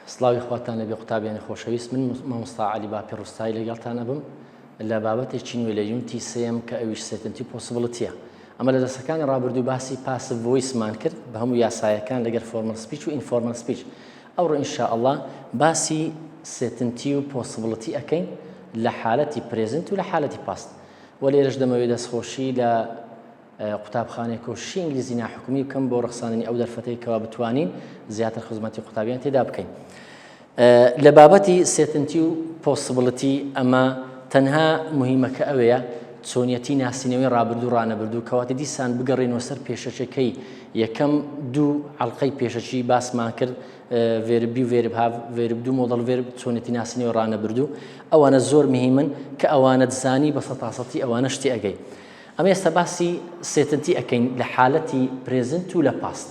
سڵاوی خواتان لەبێ قوتابیانی خۆشەویست من مامۆستا عەلی باپی ڕوستایی لەگەڵتان ئەبم لە بابەتێکی نوێ لە unit ی سێم کە ئەویش certainty possibility یە ئەمە لە دەرسەکانی ڕابردوو باسی passive voice مان کرد بە هەموو یاسایەکان لەگەر formal speech و informal speech ئەوڕۆ إن شاء الله باسی certainty و possibility ئەەکەین لە حالەتی present و لە حالەتی past وە لێرەش دەمەوێت دەستخۆشی لە قوتابخانەی کۆششی ئینگلیزی ناحکومی بکەم بۆ ڕەخساندنی ئەو دەرفەتەی کەوا بتوانین زیاتر خزمەتی قوتابیان تێدا بکەین. لە بابەتی certainty و possibility ئەمە تەنها مهمەکە ئەوەیە چۆنیەتی ناسینەوەی ڕابردوو ڕانەبردوو کەواتە دیسان بگەڕێنەوە سەر پێشەکەکەی یەکەم دوو ئەڵلقەی پێشەکی باسمان کرد verb be و verb have verb do modal verb چۆنێتی ناسینەوەی ڕانەبردوو ئەوانە زۆر مهمن کە ئەوانە زانی بە سەتاسەتی ئەوانە شتی ئەگەی ئەمە ئێستا باسی certainty ئەکەین لە حالەتی present و لە past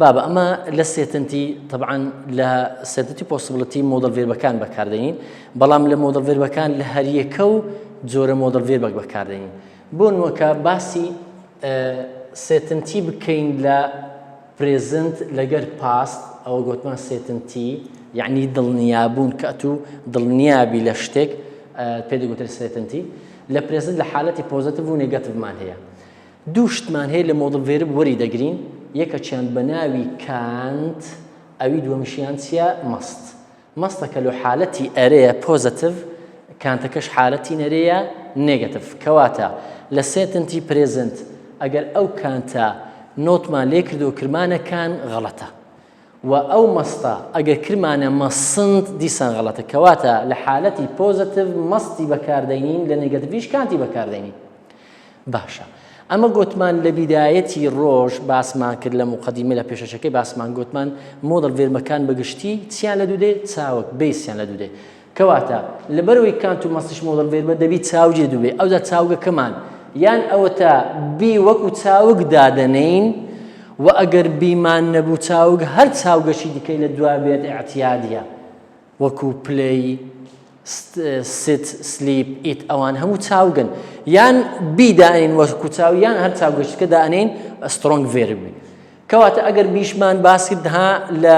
بابە ئەمە لە certainty طبعا لە certainty possibility modal verb ەکان بەکاردێنین بەڵام لە modal verb ەکان لە هەریەکە و جۆرە modal verb ێک بەکاردێنین بۆ نوەکە باسی certainty بکەین لە present لەگەر past ئەوە گۆتمان certainty یەعنی دڵنیابوون کە ئەتوو دڵنیابی لە شتێک پێ دەگوترێت certainty لە present لە حالەتی positive و negative مان هەیە دوو شتمان هەیە لە modal verb وەری دەگرین یەکەکیان بە ناوی کانت ئەوی دووەمیشیان چییە must must ەکە لۆ حالەتی ئەرێیە پۆزەتڤ، کانتەکەش حالەتی نەرێیە negative. کەواتە لە certainty present ئەگەر ئەو کانتە not مان لێ کردو کرمانە can غەڵەتە. و ئەو must ە ئەگەر کرمانە mustn't دیسان غەڵەتە. کەواتە لە حالەتی positive must ی بەکاردەینین لە نێگەتڤیش کانتی بەکاردەینین. باشە ئەمە گۆتمان لە بیدایەتی ڕۆژ باسمان کرد لە موقەدیمە لە پێشەکەی باسمان گۆتمان modal verb ەکان بەگشتی چیان لە دوودێ چاوگ base یان لە دوودێ کەواتە لەبەرەوەی کانت و مەستش مۆدڵ ڤێرمە دەبی چاوگێ دووبێ ئەوجا چاوگەکەمان یان ئەوەتا be وەکو چاوگ دادەنین و ئەگەر be مان نەبوو چاوگ هەر چاوگەشی دیکەی لە دوا بێت ئاعتیادیە وەکو play، sit، sleep، eat ئەوان هەموو چاوگن یان be دانین وەکو چاو یان هەر چاوگەشتکە دانین strong verb ی کەواتە ئەگەر be شمان باس کرد ها لە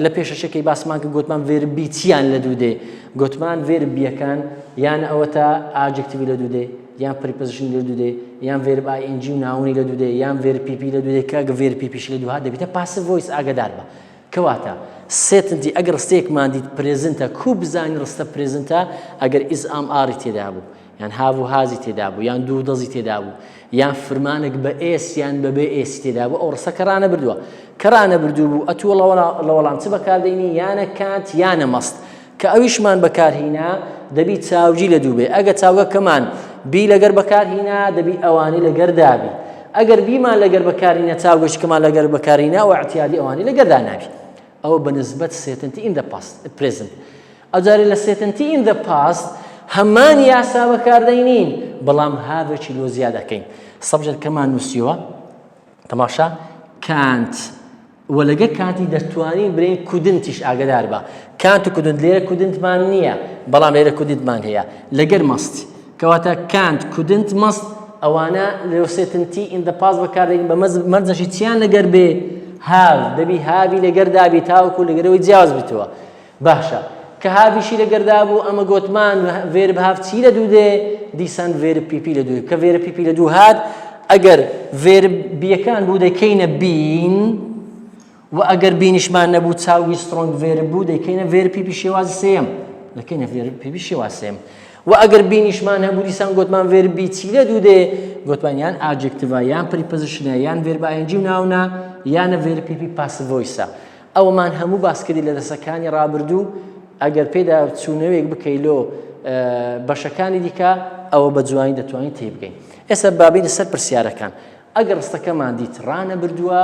لە پێشەشەکەی باسمان کە گوتمان verb be چیان لە دوو دێ گوتمان verb be یەکان یان ئەوەتا adjective ی لە دوو دێ یان preposition لە دوو دێ یان verb ing و noun ی لە دوو دێ یان verb PP لە دوو دێ کە verb PP ش لە دوو هات دەبیتە passive voice ئاگدار بە کەواتە certainty ئەگەر ڕستەیەکمان دیت present ە کوو بزانین ڕستە present ە ئەگەر is am are ی تێدا بوو یان have و has ی تێدا بوو یان do does ی تێدا بوو یان فرمانێک بە s یان بە بێ s ی تێدا بوو ئەو ڕستە کە ڕانەبردووە کە ڕانەبردوو بوو ئەتوو لە وەڵام چ بەکاردێنی یانە کانت یانە مەست کە ئەویشمان بەکارهینا دەبی چاوگی لە دوو بێ ئەگە چاوگەکەمان be لەگەر بەکارهینا دەبی ئەوانی لەگەر دابی ئەگەر be مان لەگەر بەکارینە چاوگەشکەمان لەگەر بەکارینە ئەو اعتیادی ئەوانی لەگەردا نابی ئەوە بە نسبەت certainty in the past present ئەوجارێ لە certainty in the past هەمان یاسا بەکاردەینین بەڵام have ێکی لۆ زیاد دەکەین subject ەکەمان نووسیوە تەماشا کانت وە لەگەر کانتی دەتوانین برێین couldn't یش ئاگدار بە کانت و couldn't لێرە couldn't مان نییە بەڵام لێرە couldn't مان هەیە لەگەر must کەواتە کانت couldn't must ئەوانە لە certainty in the past بەکاردێنین بە مەرجەشی چیان لەگەر بێ have دەبی have ی لەگەر دابی تاوەکو لەگەرەوەی جیاواز بیتەوە باشە کە have یشی لەگەردا بوو ئەمە گۆتمان verb have چی لە دوو دێ دیسان verb PP لە دوو کە verb PP لە دوو هات ئەگەر verb be یەکان بوو دەکەینە been و ئەگەر been یشمان نەبوو چاوگی strong verb بوو دەکەینە verb PP شێوازی سێم دەکەینە verb PP شێواز سێم و ئەگەر been یشمان هەبوو دیسان گۆتمان verb be چی لە دوو دێ گۆتمان یان adjective ە یان preposition ە یان verb ing و noun ە یانە verb PP passive voice ە ئەوەمان هەموو باس کردی لە دەرسەکانی ڕابردوو ئەگەر پێدا چوونەوەیەک بکەی لۆ بەشەکانی دیکە ئەوە بە جوانی دەتوانین تێبگەین ئێستا بابینە سەر پرسیارەکان ئەگەر ڕستەکەمان دیت ڕانەبردووە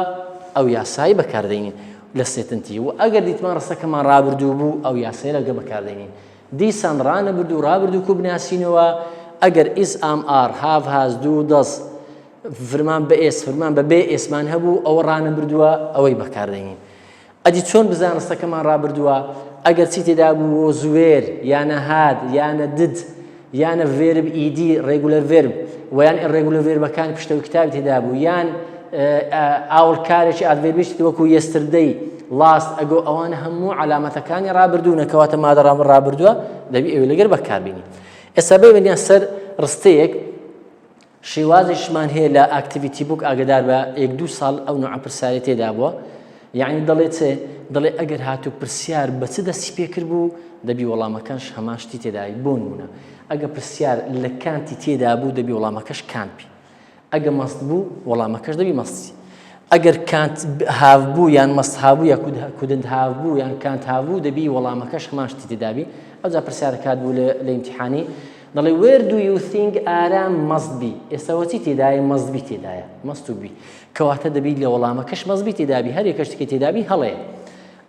ئەو یاسایی بەکاردێنین لە certainty و ئەگەر دیتمان ڕستەکەمان ڕابردوو بوو ئەو یاسای لەگە بەکاردێنین دیسان ڕانەبردوو ڕابردوو کو بناسینەوە ئەگەر is am are have has do does فرمان بە s فرمان بە بێ s مان هەبوو ئەوە ڕانەبردووە ئەوەی بەکاردەینین ئەدی چۆن بزان ڕستەکەمان ڕابردووە ئەگەر چی تێدا بوو was were یانە had یانە did یانە verb ed regular verb و یان irregular verb ەکان پشتەوە کتابی تێدا بوو یان ئاوڵکارێکی adverb یش وەکو yesterday. Last ago ئەوانە هەموو عەلامەتەکانی ڕابردوونە کەواتە مادە ڕام ڕابردووە دەبی ئەوێ لەگەر بەکاربینی ئێستا بێنە سەر ڕستەیەک شێوازیشمان هەیە لە activity book ئاگدار بە یەک دوو ساڵ ئەو نوعە پرسیاری تێدا بووە یعنی دەڵێ چێ دەڵێ ئەگەر هاتوو پرسیار بە چ دەستی پێکرد بوو دەبی وەڵامەکەش هەمان شتی تێدای بۆ نمونە ئەگە پرسیار لە کانتی تێدا بوو دەبی وەڵامەکەش کانت بی ئەگە must بوو وەڵامەکەش دەبی must ی. ئەگەر کانت هاڤ بوو یان must have بوو یا couldn't have بوو یان کانت هاڤ بوو دەبی وەڵامەکەش هەمان شتی تێدابی. ئەوجا پرسیارەکات بوو لە ئیمتیحانی دەڵێ where do you think ئارام must be ئێستا چی تێدایە must be تێدایە must و be کەواتە دەبی لە وەڵامەکەش must be تێدابی هەر یەکە شتێکی تێدابی هەڵەیە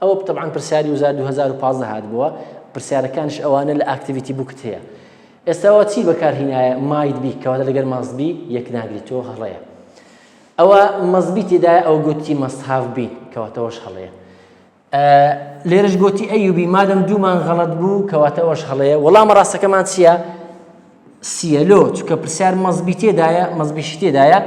ئەوە تەبعەن پرسیاری وزار 2015 هات بووە پرسیارەکانش ئەوانە لە activity book ت هەیە ئێستا ئەوە چی بەکار هینایە might be کەواتە لەگەر must be یەک ناگری تۆ هەڵەیە ئەوە must be تێدایە ئەو گوتی must have been کەواتەوەش هەڵەیە لێرەش گوتی A و B مادەم دوومان غەڵەت بوو کەواتەوەش هەڵەیە وەڵامە ڕاستەکەمان چییە C یە لۆ چونکە پرسیار must be تێدایە must be شی تێدایە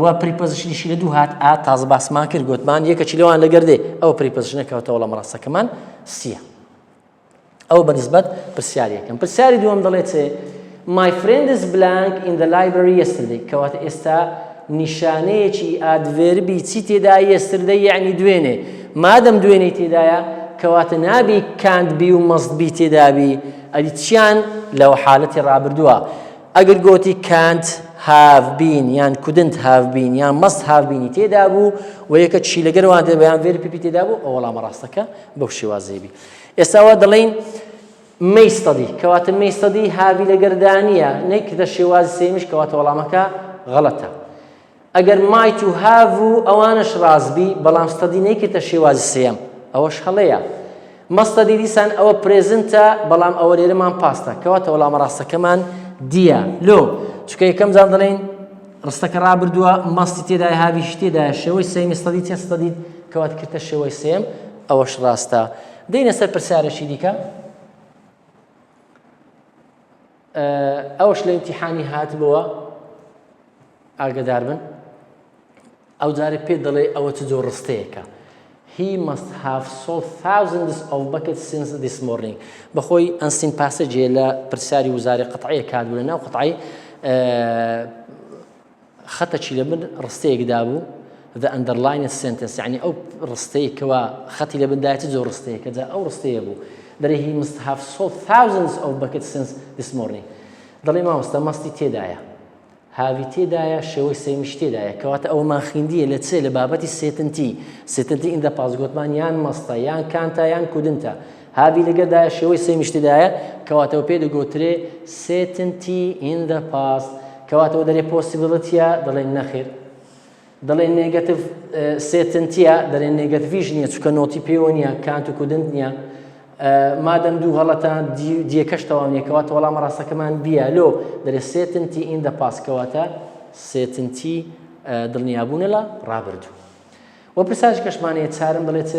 و preposition یشی لە دوو هات ئا تازە باسمان کرد گوتمان یەکەکی لەوان لەگەردێ ئەو preposition ە کەوتە وەڵامە ڕاستەکەمان C یە ئەوە بە نسبەت پرسیاری یەکەم. پرسیاری دووەم دەڵێ چ؟ My friends blank in the library yesterday. کەواتە ئێستا نیشانەیەکی adverb ی چی تێدا yesterday یعنی دوێنێ. مادەم دوێنێ تێدایە کەواتە نابی کانت بی و مەست بی تێدابی ئەدی چیان لەو حالەتی ڕابردووە ئەگەر گۆتی کانت هاڤ بین یان couldn't have been یان must have been ی تێدا بوو و یەکە چی لەگەروان دێ بەیان verb PP تێدا بوو ئەو وەڵامە ڕاستەکە بەو شێوازەی بی ئێستا وا دەڵێین may study کەواتە may study have ی لەگەردانیە نەیکردە شێوازی سێمیش کەواتە وەڵامەکە غەڵەتە ئەگەر might و have و ئەوانش ڕاستبی بەڵام study نەیکردە شێوازی سێم ئەوەش هەڵەیە must study دیسان ئەوە present ە بەڵام ئەوە لێرەمان past ە کەواتە وەڵامە ڕاستەکەمان D یە لۆ چونکە یەکەم جار دەڵێین ڕستەکە ڕابردووە must ی تێدای have یشی تێدایە شێوەی سێمی study چێ studied کەوات کردە شێوەی سێم ئەوەش ڕاستە. دێینە سەر پرسیارێکی دیکە. ئەوەش لە ئیمتیحانی هاتبووە ئاگدار بن. ئەو جارێ پێ دەڵێ ئەوە چ جۆر ڕستەیەکە. He must have sold thousands of buckets since this morning. بەخۆی unseen passage لە پرسیاری وزاری قطعەیە کات بوو لە ناو قطعی خەتەکی لە بن ڕستەیەک دابوو The underlined sentence یعنی ئەو ڕستەی کەوا خەتی لە بندایە چ جۆر ڕستەیەکە جا ئەو ڕستەیە بوو دەرێ he must have sold thousands of buckets since this morning دەڵێ مامۆستا must ی تێدایە have ی تێدایە شێوەی سێمیش تێدایە کەواتە ئەومان خیندیە لە چێ لە بابەتی certainty certainty in the past گۆتمان یان must ە یان کانتا یان couldn't ە have ی لەگەردایە شێوەی سێمیش تێدایە کەواتەوە پێ دەگۆترێ certainty in the past کەواتەوە دەرێ possibility یە دەڵێن نەخێر دەڵێن negative certainty یە دەڵێن negative یش نییە چونکە not ی پێوە نییە کانت و couldn't نییە مادەم دوو غەڵەتە دیەکەش تەواو نییە کەواتە وەڵامە ڕاستەکەمان B یە لۆ دەرێ certainty in the past کەواتە certainty دڵنیابوونە لە ڕابردوو وە پرسیارێکی کەشمان هەیە چارم دەڵێ چ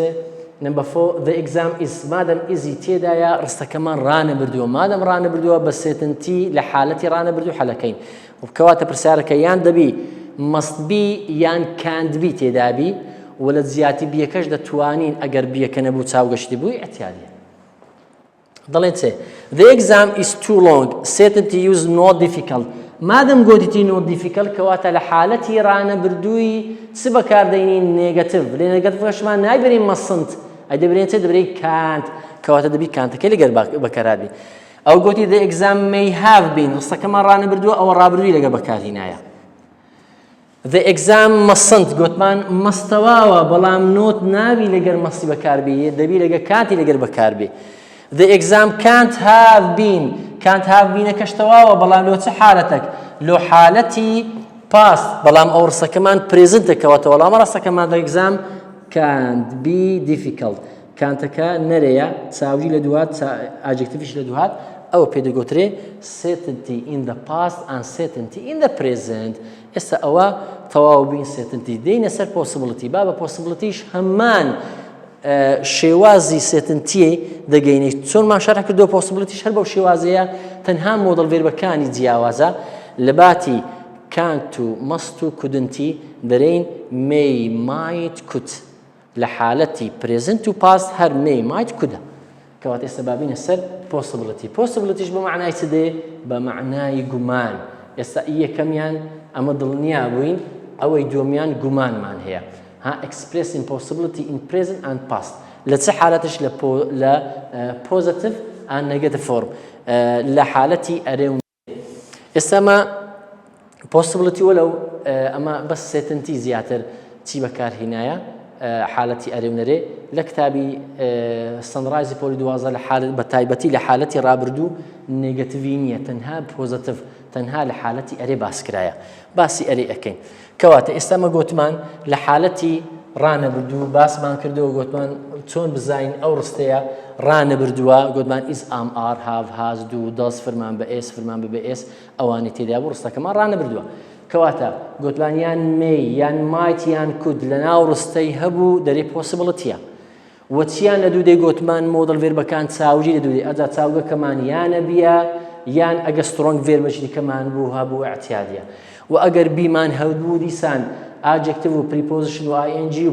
Number four, the exam is مادەم is ی تێدایە ڕستەکەمان ڕانەبردووە مادەم ڕانەبردووە بە certainty لە حالەتی ڕانەبردوو حەلەکەین کەواتە پرسیارەکە یان دەبی must be یان can't be تێدابی و لە جیاتی be یەکەش دەتوانین ئەگەر be یەکە نەبوو چاوگەشتی بووی اعتیادیە دەڵێن چێ The exam is too long certainty use not difficult مادەم گۆتیتی not difficult کەواتە لە حالەتی ڕانەبردووی چ بەکاردەینین negative لێ negative ەشمان نایبرین mustn't ئەی دەبرێن چ دەبرێن کانت کەواتە دەبی کانتەکەی لەگەر بەکارابی ئەو گۆتی The exam may have been ڕستەکەمان ڕانەبردووە ئەوە ڕابردووی لەگەر بەکارهینایە The exam mustn't گۆتمان must تەواوە بەڵام not نابی لەگەر must ی بەکاربێ دەبی لەگە کاتی لەگەر بەکاربێ The exam can't have been can't have been ەکەش تەواوە بەڵام لۆ چ حالەتەک لۆ حالەتی past بەڵام ئەو ڕسەکەمان present ە کەواتە وەڵامە ڕاستەکەمان The exam can't be difficult کانتەکە نەرێیە چاوگی لە دوات adjective یش لە دوهات ئەوە پێ دەگۆترێ certainty in the past and certainty in the present ئێستا ئەوە تەواو بین certainty دێینە سەر possibility با بە possibility ش هەمان شێوازی certainty دەگەینی چۆنمان شەرح کردو possibility ش هەر بەو شێوازەیە تەنها modal verb ەکانی جیاوازە لە باتی کانت و must و couldn't ی دەرێین may might could. لە حالەتی present و past هەر may might could ە. کەواتە ئێستا با بینە سەر possibility. possibility ش بە مەعنای چ دێ؟ بە مەعنای گومان. ئێستا ئی یەکەمیان ئەمە دڵنیا بووین، ئەوەی دووەمیان گومانمان هەیە. ها expressing possibility in present and past. لە چ حالەتش لە پۆ لە positive and negative form لە حالەتی ئەرێ و ئێستا ئەمە possibility وەلەو ئەمە بەس certainty زیاتر چی بەکارهینایە حالەتی ئەرێ و نەرێ لە کتابی standardized ی پۆلی دوازە لە حالت بە تایبەتی لە حالەتی ڕابردوو negative ی نییە تەنها positive تەنها لە حالەتی ئەرێ باسکرایە باسی ئەرێ ئەەکەین کەواتە ئێستا مە گۆتمان لە حالەتی ڕانەبردوو باسمان کردەوە گۆتمان چۆن بزانین ئەو ڕستەیە ڕانەبردووە گۆتمان is am are have has do does فرمان بە s فرمان بە بە s ئەوانی تێدا بوو ڕستەکەمان ڕانەبردووە کەواتە گۆتمان یان may یان might یان could لە ناو ڕستەی هەبوو دەرێ possibility یە وە چیان لە دوودەی گۆتمان modal verb ەکان چاوگی لە دوودەی ئەجا چاوگەکەمان یانە بیە یان ئەگە strong verb ەکی دیکەمان بوو هەبوو ئەعتیادیە وە ئەگەر be مان هەبوو دیسان adjective و preposition و ing و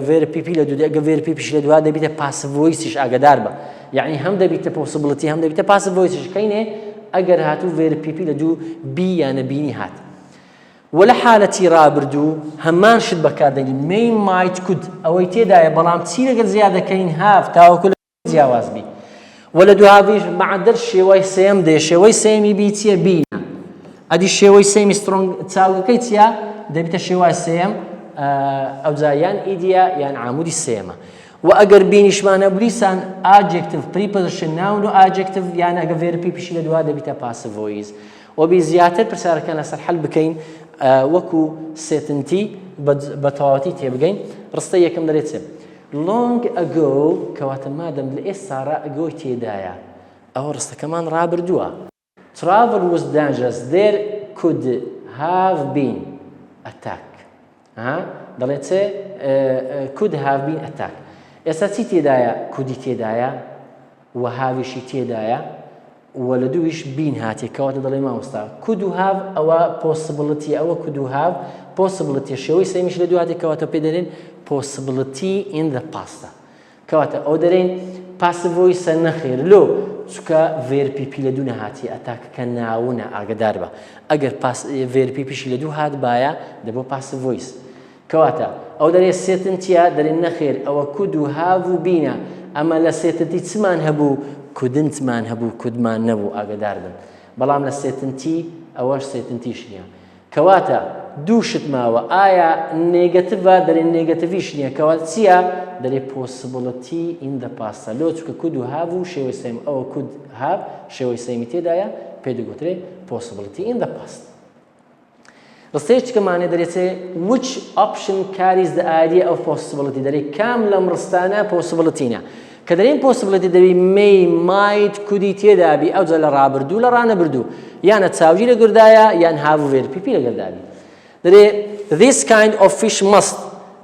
verb PP لە دوودەی ئەگە verb PP ش لە دوا دەبیتە passive voice یش ئاگدار بە یعنی هەم دەبیتە possibility هەم دەبیتە passive voice یش کەینێ ئەگەر هاتوو verb PP لە دوو be یانە been ی هات وە لە حالەتی ڕابردوو هەمان شت بەکاردێنین may might could ئەوەی تێدایە بەڵام چی لەگەل زیاد دەکەین have تاوەکو لە جیاواز بی وە لە دوو have یش مەعەدەل شێوەی سێم دێ شێوەی سێمی be چییە been ە ئەدی شێوەی سێمی strong چاوگەکەی چییە دەبیتە شێوای سێم ئەوجا یان ed ە یان عامودی سێمە و ئەگەر been یشمان هەبوو دیسان adjective preposition noun و adjective یان ئەگە verb PP شی لە دوا دەبیتە passive voice وەبی زیاتر پرسیارەکان لەسەر حەل بکەین وەکو certainty بە تەواوەتی تێبگەین ڕستە یەکەم دەرێت چ long ago کەواتە مادەم لە ئێستا ڕا ago ی تێدایە ئەوە ڕستەکەمان ڕابردووە travel was dangerous there could have been attack ها دەڵێت چ could have been attack ئێستا چی تێدایە could ی تێدایە و have یشی تێدایە وە لە دوویش been هاتیە کەواتە دەڵێ مامۆستا could و have ئەوە possibility ئەوە could و have possibility شێوەی سێمیش لە دوو هاتێ کەواتە پێ دەرێن possibility in the past ە کەواتە ئەو دەرێن passive voice ە نەخێر لۆ چکە verb PP لە دوو نەهاتی attack ەکە noun ە ئاگدار بە ئەگەر پاس verb PP شی لە دوو هات باە دەبۆ passive voice کەواتە ئەو دەرێ certainty یە؟ دەرێ نەخێر ئەوە could و have و been ە، ئەمە لە certainty چمان هەبوو؟ couldn't مان هەبوو could مان نەبوو ئاگەدار بن بەڵام لە certainty ئەوەش certainty ش نییە کەواتە دوو شت ماوە ئایا negative ە؟ دەرێ negative یش نییە کەواتە چییە؟ دەرێ possibility in the past ە لۆ چونکە could و have و شێوەی سێم ئەوە could have شێوەی سێمی تێدایە پێ دەگوترێ possibility in the past. ڕستەیەک چکەمانێ دەرێ چێ which option carries the idea of possibility دەرێ کام لەم ڕستانە possibility نە کە دەرێن possibility دەبی may might could ی تێدابی ئەوجا لە ڕابردوو لە ڕانەبردوو یانە چاوگی لە گردایە یان have و verb PP لەگەردابی دەرێ this kind of fish must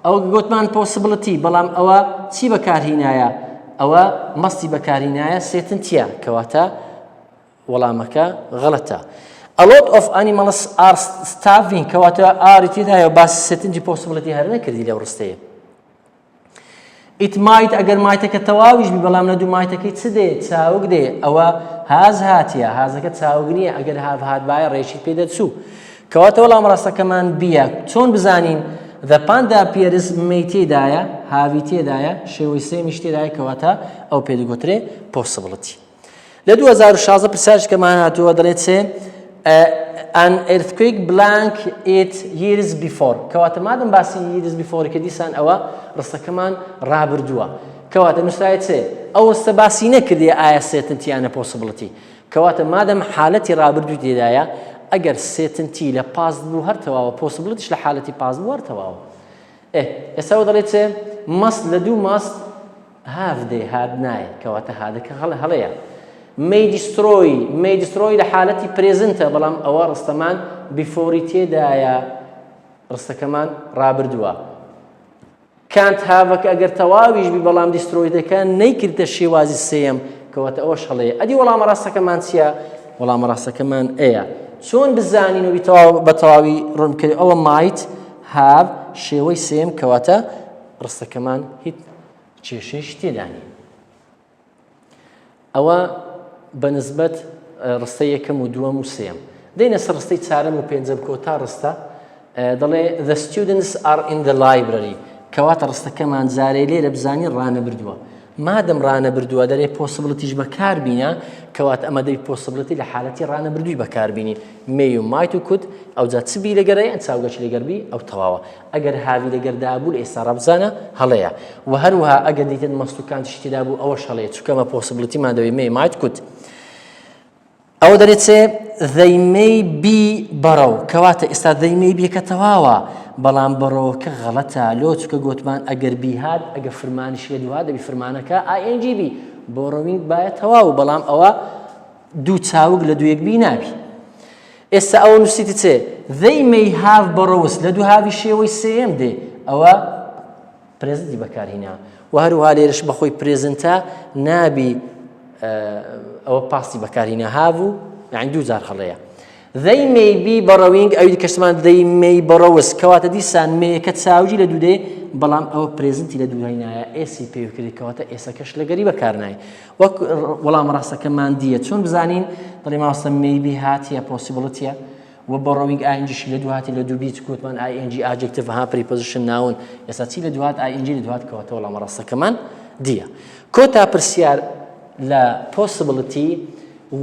ئەوە گوتمان possibility بەڵام ئەوە چی بەکارهینایە ئەوە must ی بەکارهینایە certainty یە کەواتە وەڵامەکە غەڵەتە. A lot of animals are starving کەواتە are ی تێدایە و باسی certainty possibility هەر نەکردی لەو ڕستەیە. It might ئەگەر might ەکە تەواویش بی بەڵام لە دوو might ەکەی چ دێ چاوگ دێ ئەوە has هاتیە has ەکە چاوگ نییە ئەگەر have هاتبایە ڕێکی پێ دەچوو کەواتە وەڵام ڕاستەکەمان B یە چۆن بزانین The panda appears may تێدایە have ی تێدایە شێوەی سێمیش تێدایە کەواتە ئەو پێ دەگوترێ possibility لە 2016 پرسیارێکمان هاتووە دەڵێت چێ an earthquake blank it years before کەواتە مادەم باسی years before کە دیسان ئەوە ڕستەکەمان ڕابردووە کەواتە نووسایە چێ ئەو ڕستە باسی نەکردی ئایا certainty یانە possibility کەواتە مادەم حالەتی ڕابردوو تێدایە ئەگەر certainty لە past بوو هەر تەواوە possibility ش لە حالەتی past بوو هەر تەواوە ئێ ئێستا ئەوە دەڵێت چێ must لە دوو must have دێ had نایە کەواتە had ەکە هەڵە هەڵەیە may destroy may destroy لە حالەتی present ە بەڵام ئەوە ڕستەمان before ی تێدایە ڕستەکەمان ڕابردووە کانت هاڤەکە ئەگەر تەواویش بی بەڵام destroyed ەکە نەیکردە شێوازی سێیەم کەواتە ئەوەش هەڵەیە ئەدی وەڵامە ڕاستەکەمان چییە وەڵامە ڕاستەکەمان A یە چۆن بزانین و بە تەواوی ڕوون بکەین ئەوە might have شێوەی سێیەم کەواتە. ڕستەکەمان هیچ کێشەیەکی تێدا نییە. ئەوە بە نسبەت ڕستەی یەکەم و دووەم و سێیەم. دێینە سەر ڕستەی چارەم و پێنجەم کۆتا ڕستە دەڵێ The students are in the library کەواتە ڕستەکەمان جارێ لێرە بزانین ڕانەبردووە مادەم ڕانەبردووە دەرێ possibility ش بەکاربینە کەواتە ئەمە دەبی possibility لە حالەتی ڕانەبردووی بەکاربینین may و might و could ئەوجا چ be لەگەرە یان چاوگەچی لەگەر بی ئەو تەواوە ئەگەر have ی لەگەر دابوو لە ئێستا ڕابزانە هەڵەیە و هەروەها ئەگەر دیتت must و کانتیشی تێدا بوو ئەوەش هەڵەیە چونکە ئەمە possibility مان دەوێ may might could ئەوە دەرێت چێ they may be borrow کەواتە ئێستا they may be کە تەواوە بەڵام borrow کە غەڵەتە لۆ چکە گوتمان ئەگەر be هات ئەگە فرمانیش لە دوها دەبی فرمانەکە ing بی borrowing بایە تەواو بەڵام ئەوە دوو چاوگ لە دوویەک be نابی ئێستا ئەوە نووسیتی چێ they may have borrows لە دوو have ی شێوەی سێیەم دێ ئەوە present ی بەکارهینا و هەروها لێرش بەخۆی present ە نابی ئەوە past ی بەکارهینا have و یعنی دوو جار هەڵەیە They may be borrowing ئەوی کەشمان they may borrows کەواتە دیسان may ەکە چاوگی لە دوو دێ بەڵام ئەوە present ی لە دوو هینایە s ی پێوکردی کەواتە s ەکەش لەگەری بەکارنای وەک وەڵام ڕاستەکەمان D یە چۆن بزانین دەڵێ ماوەستە may be هاتیە possibility ە و borrowing ing شی لە دوهاتی لە دوو be گوتمان ing adjective ها preposition noun ئێستا چی لە دوات ing لە دوات کەواتە وەڵامە ڕاستەکەمان D یە کۆتا پرسیار لە possibility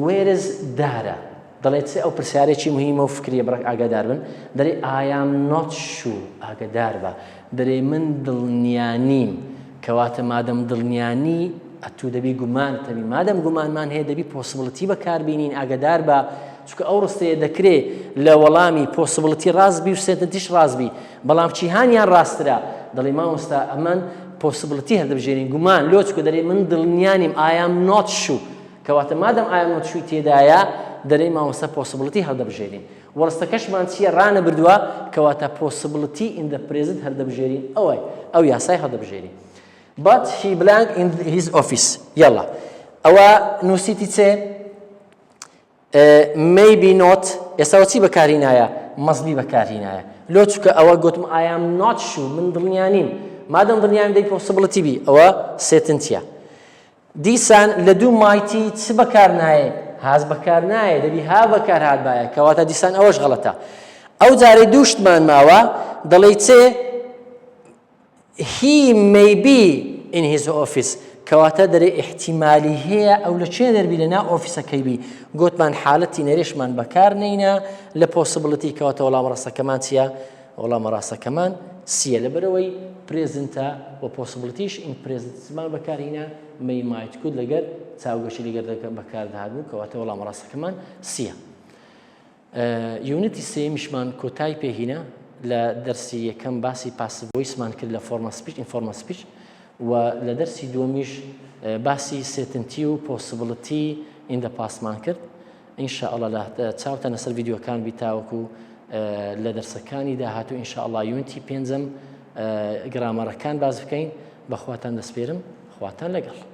where's دارە دەڵێت چ ئەو پرسیارێکی مهمە و فکریە بڕک ئاگادار بن دەرێ I'm not sure ئاگادار بە دەرێ من دڵنیا نیم کەواتە مادەم دڵنیا نی ئەتوو دەبی گومانت هەبی مادەم گومانمان هەیە دەبی possibility بەکاربینین ئاگدار بە چونکە ئەو ڕستەیە دەکرێ لە وەڵامی possibility ڕاست بی و certainty ش ڕاست بی بەڵام چیهانیان ڕاسترە دەڵێ مامۆستا ئەمن possibility هەردەبژێرین گومان لۆ چونکە دەرێ من دڵنیا نیم I'm not sure کەواتە مادەم I'm not sure ی تێدایە دەرێ مامۆستا possibility هەڵدەبژێرین وەڕستەکەشمان چییە ڕانەبردووە کەواتە possibility in the present هەردەبژێرین ئەوەی ئەو یاسای هەڵدەبژێرین But he blank in his office یەڵا ئەوە نووسیتی چێ maybe not ئێستاوە چی بەکارهینایە must be بەکارهینایە لۆ چکە ئەوە گوتم I am not sure من دڵنیا نیم مادەم دڵنیام دەی possibility بی ئەوە certainty ە دیسان لە دوو might ی چ بەکار نایێ؟ has بەکار نایێ دەبی have بەکار هاتبایە کەواتە دیسان ئەوەش غەڵەتە. ئەو جارەی دوو شتمان ماوە دەڵێی چێ he may be in his office کەواتە دەرێ ئیحتیمالی هەیە ئەو لە چێ دەربی لە ناو office ەکەی بی گۆتمان حالەتی نەرێشمان بەکار نەینا لە possibility کەواتە وەڵام ڕاستەکەمان چییە؟ وەڵامە ڕاستەکەمان C یە لەبەرئەوەی present ە و possibility ش in present مان بەکارهینا may might could لەگەر چاوگەشی لەگەر بەکاردەهات بوو کەواتە وەڵامە ڕاستەکەمان C یە. unit ی سێیەمیشمان کۆتای پێهینا لە دەرسی یەکەم باسی passive voice مان کرد لە formal speech informal speech و لە دەرسی دووەمیش باسی certainty و possibility in the past مان کرد ان شاء اللە لە چاوتان لەسەر ڤیدیۆکان بی تاوەکو لە دەرسەکانی داهاتوو ان شاء اللە unit ی پێنجەم گرامەرەکان باس بکەین بەخواتان دەسپێرم خواتان لەگەڵ.